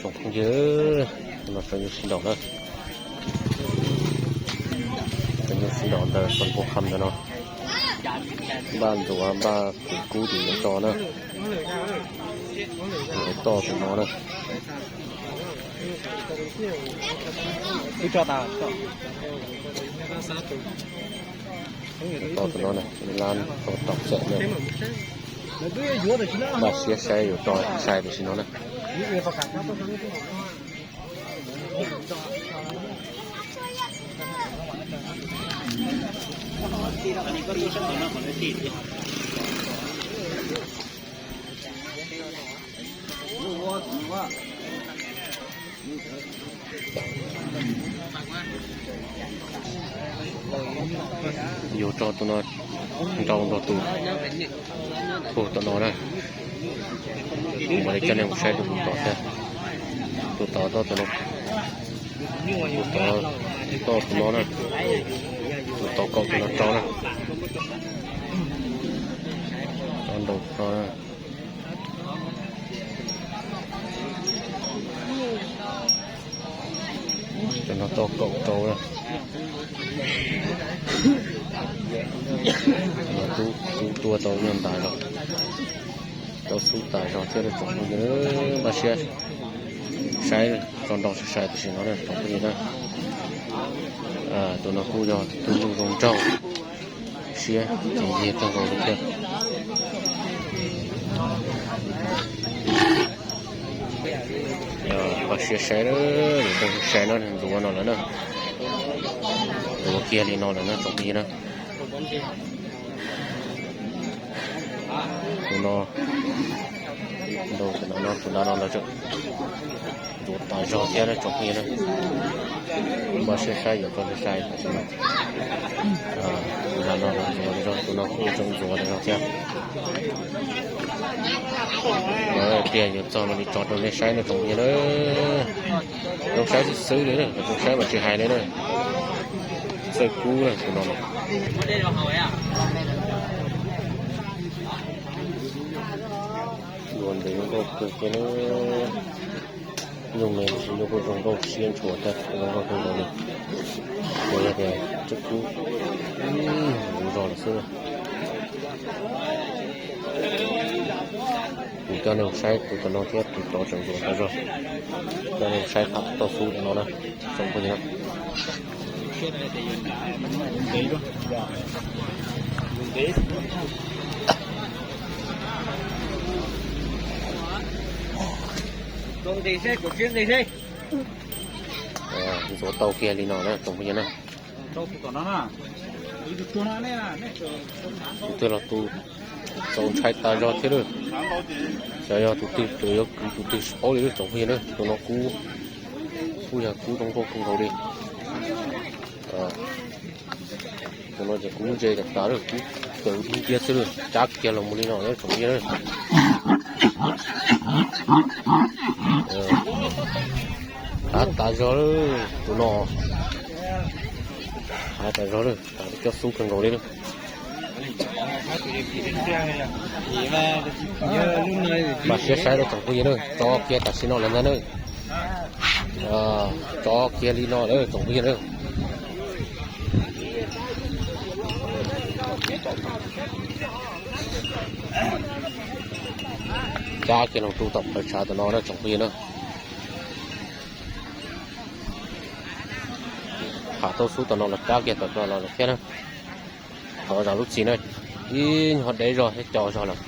Tsoom phooj ywg, no tseem yog sib nraus na, tseem yog sib nraus ntawm xas npau kham ntawm no, npaj ntxuav npaj tus kub tus yuav tso na, yuav toj tus no na. Toj tus no na, lab tau tom xeem na. Npaj siab saib yuav tso sai tam sim no na. Yuav tso tus no nrau nrog tus puag tom no na. Kuv mam li coj nej mus saib tus tod thiab. Tus tod toj tus no, tus tod toj tus no na, tus tod kaum tus no rau na. Tso nrau no na. Cov no toj kaum rau na. Tub, tub tuaj tau nyuag ntas zog, tau xub tas zog thiab tsoom phooj ywg, npaj siab saib tso nrau sai sai tam sim no na tsoom phooj ywg na. Tus no kuj yog tus tub zoo nraug siab ces yig kawg nkaus li thiab. Npaj siab saib, sai no ntxuav no lawm na, ntxuav kiag li no lawm na tsoom phooj ywg na. Tus no, tus no, tus no lawv ntxuav tas zog thiab na tsoom phooj ywg na. Npaj siab saib yuav tso sai sai tam sim no. Tus no ntxuav tas zog, tus no kuj tseem ntxuav tas zog thiab. Tiag yuav txog no li tso rau nej saib na tsoom phooj ywg na. Zoo saib xwb xwb li na, zoo saib mas tsis hais li na. Txawj kub na tus no. Dua ntev zoo nkauj kawg thiab na. Nyuj me los sis nyuj kuj zoo nkauj siab ntshua thiab zoo nkauj kawg nkaus li. Kuv yog tias txawj kub, kuv zog lawm xwb. Kuv coj nej mus saib tus tom no thiab tus tod tseem ntxuav tas zog. Coj nej mus saib pham toj xub tom no na tsoom phooj ywg na. Ntxuav tau kiag li no na tsoom phooj ywg na. Tus twg los tus txaus ntshai tas zog thiab lawm. Xyov yog tus twg, tus yuav kwv tus twg tsis paub li lawm tsoom phooj ywg na. Tus no kub, kuj yog kub zoo nkauj kawg nkaus li. Tus no ces kub ntse tas tas lawm, kub tawv dub nciab xwb lawm, cab kiag los mus li no na tsoom phooj ywg na. Hav tas zog lawm tus no, hav tas zog lawm, tas coj xub kawg nkaus li lawm. Npaj siab saib lawm tsoom phooj ywg na, tso kiag tam sim no lawm ntag na. Tso kiag li no lawm tsoom phooj ywg na. Cab kiag los rau tom plawv tshav tom no na tsoom phooj ywg na. Pham toj xub tom no los cab kiag tom no los lawm thiab na. Tov zam lub txim na, ib nyuag deb zog thiab co zog lawm.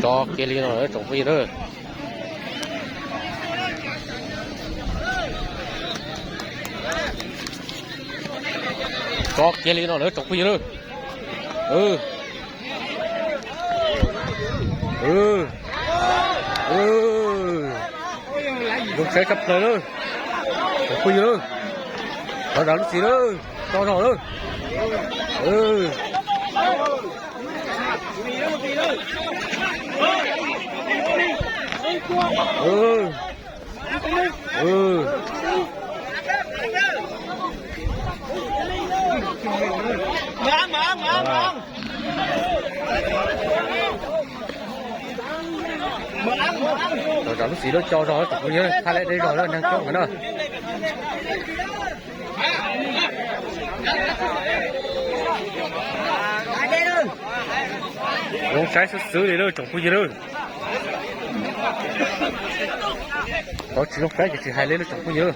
Tso kiag li no lawm tsoom phooj ywg na. Tso kiag li no lawm tsoom phooj ywg na. Zoo saib tshaj plaws na tsoom phooj ywg na. Tov zam lub txim na, co zog na. Zam lub txiv lub co zog tsoom phooj ywg, thaj leb deb zog lawm neeg coob heev na. Zoo saib xwb xwb li lawm tsoom phooj ywg lawm. Qhov tsis zoo saib ces tsis hais li lawm tsoom phooj ywg.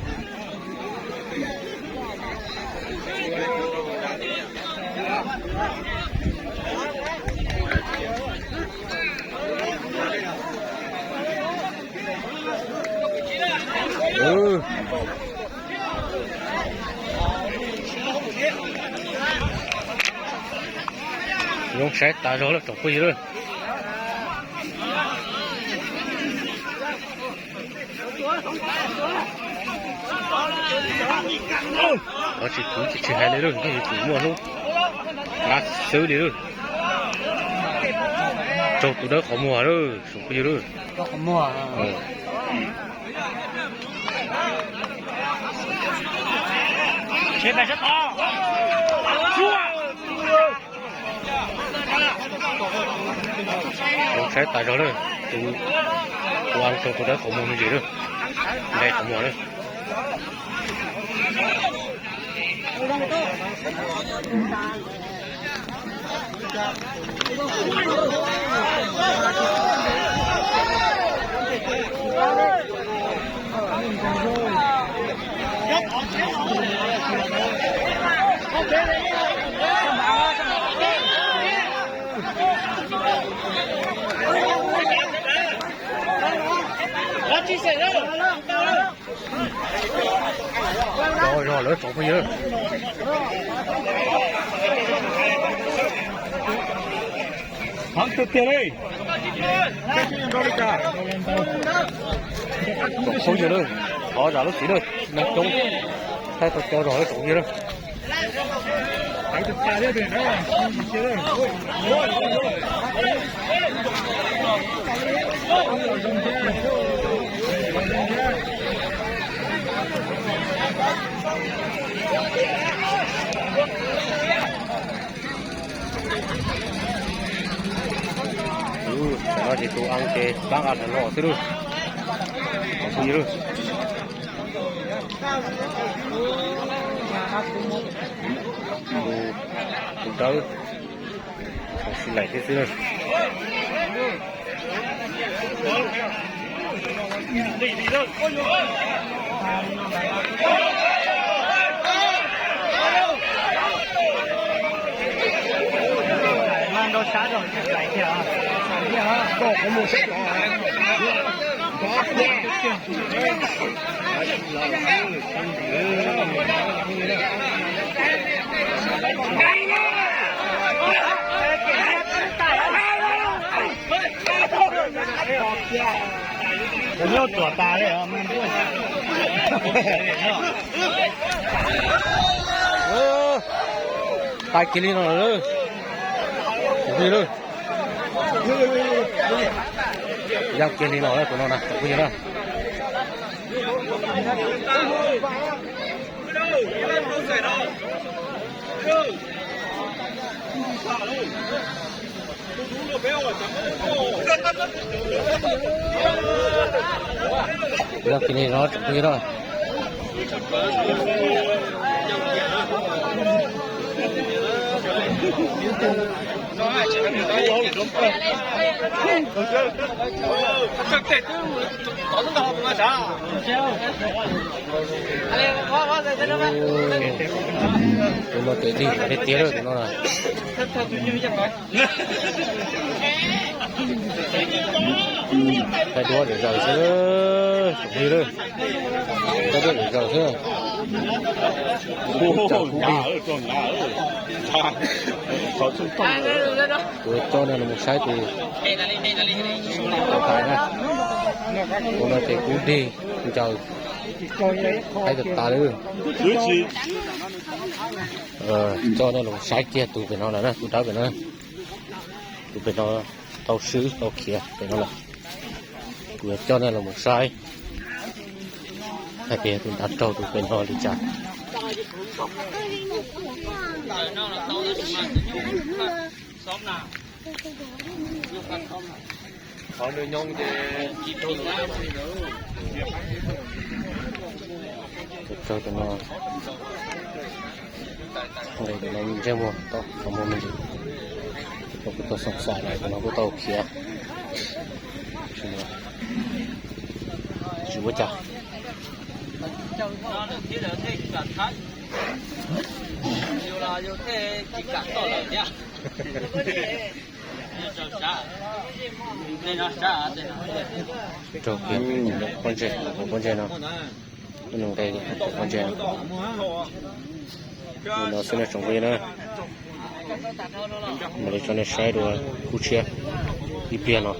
Zoo saib tas zog lawm tsoom phooj ywg lawm. Qhov tsis puv ces tsis hais li lawm, nyob li tsis muaj hnub qab xwb li lawm. Raug tus dawb qhov muag lawm tsoom phooj ywg lawm. Zoo saib tas zog lawm, tus ua raug tus dawb qhov muag me ntsis lawm, nqe qhov muag lawm. Zog lawm tsoom phooj ywg. Tsoom phooj ywg lawm, thov zam lub txiv lawm, neeg coob, thaij tau co zog lawm tsoom phooj ywg lawm. Tam no ces tus a ces pab a los xwb lauj. Tus dawb, tus laim thiab xwb. Tag kiag li no lawm. Yog kiag li no lawm tus no na, tus phooj ywg na. Yog kiag li no tsoom phooj ywg na. Tus no ces dig tiag tiag lawm tus no na. Thaij duab zom zaws xwb, tsoom phooj ywg, thaij duab zom zaws xwb. Kuv coj nej los mus saib tus tau tais na. Tus no ces kuv dig ncaws, thaij tas tas li. Coj nej los saib kiag tus pem no lawm na, tus dawb pem no. Tus pem no tau swb tau khiav pem no lawm. Kuv yuav coj nej los mus saib. Hais tias tus dav raug tus pem no li cas. Tus raug tus no, nqis tus no ntsej muag tau qhov muag me ntsis. Tus no kuj tau xoo xais lawm, tus no kuj tau khiav. Tsis ua cas. Raug kiag pob ntseg, pob ntseg no, lub nqe pob ntseg no. Li no xwb na tsoom phooj ywg na, mam li tso nej saib dua khub tshiab ib pliag no.